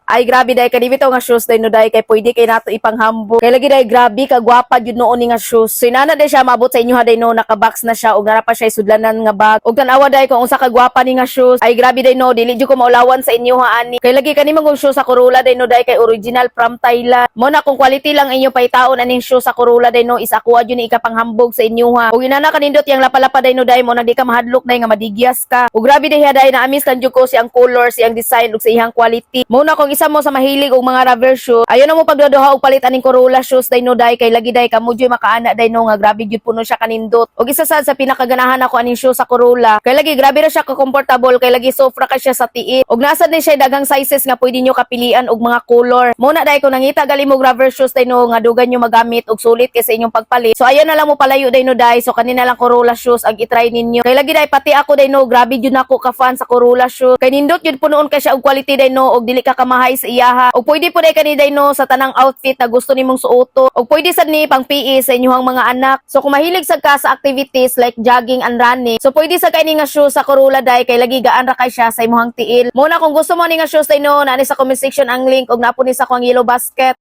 Ay, grabe day kani bitaw nga shoes day no day, kay pwede kay nato ipanghambog. Kay lagi day, grabe kagwapa jud noon ni nga shoes. So inana day siya maabot sa inyo ha day no, naka-box na siya ug nara pa siya sudlanan nga bag. Ug tan-awa day kung unsa kagwapa ni nga shoes. Ay, grabe day no, dili jud ko maulawan sa inyo ha ani. Kay lagi kani mangong shoes sa Corolla day no day, kay original from Thailand. Mo na kung quality lang inyo pahitaon aning shoes sa Corolla day no, is ako jud ni ikapanghambog sa inyo ha. Ug inana kanindot yang lapa-lapa day no day, mo na di ka mahadlok day nga madigyas ka. Ug grabe day day, na-amaze lang jud ko siyang color, siyang design ug sa iyang quality. Mo na kung isa mo sa mahilig og mga rubber shoes, ayo na mo pagduduha og palit aning Corolla shoes day no day, kay lagi day kamo jud makaana day no nga grabe jud puno siya kanindot. Ug isa sad sa pinakaganahan ako aning shoes sa Corolla, kay lagi grabe ra siya ka comfortable, kay lagi soft ra kay siya sa tiil. Ug nasa din siya daghang sizes nga pwede nyo kapilian og mga color. Mo na day kung nangita gali mo rubber shoes day no nga dugan nyo magamit og sulit kay sa inyong pagpalit. So ayo na lang mo palayo day no day. So kanina lang Corolla shoes ang i-try ninyo. Kay lagi day, pati ako day no, grabe jud nako ka fan sa Corolla shoes. Kay nindot jud punoon kay siya og quality day no, og dili ka kamahay sa iyaha. Og pwede po day kani day no sa tanang outfit na gusto nimong suoto. Og pwede sad ni pang PE sa inyong mga anak. So kung mahilig sad ka sa activities like jogging and running, so pwede sa kay ni nga shoes sa Corolla day, kay lagi gaan ra kay siya sa imong tiil. Mo na kung gusto mo ni nga shoes day no, naa ni sa comment section ang link ug naa po ni sa akong yellow basket.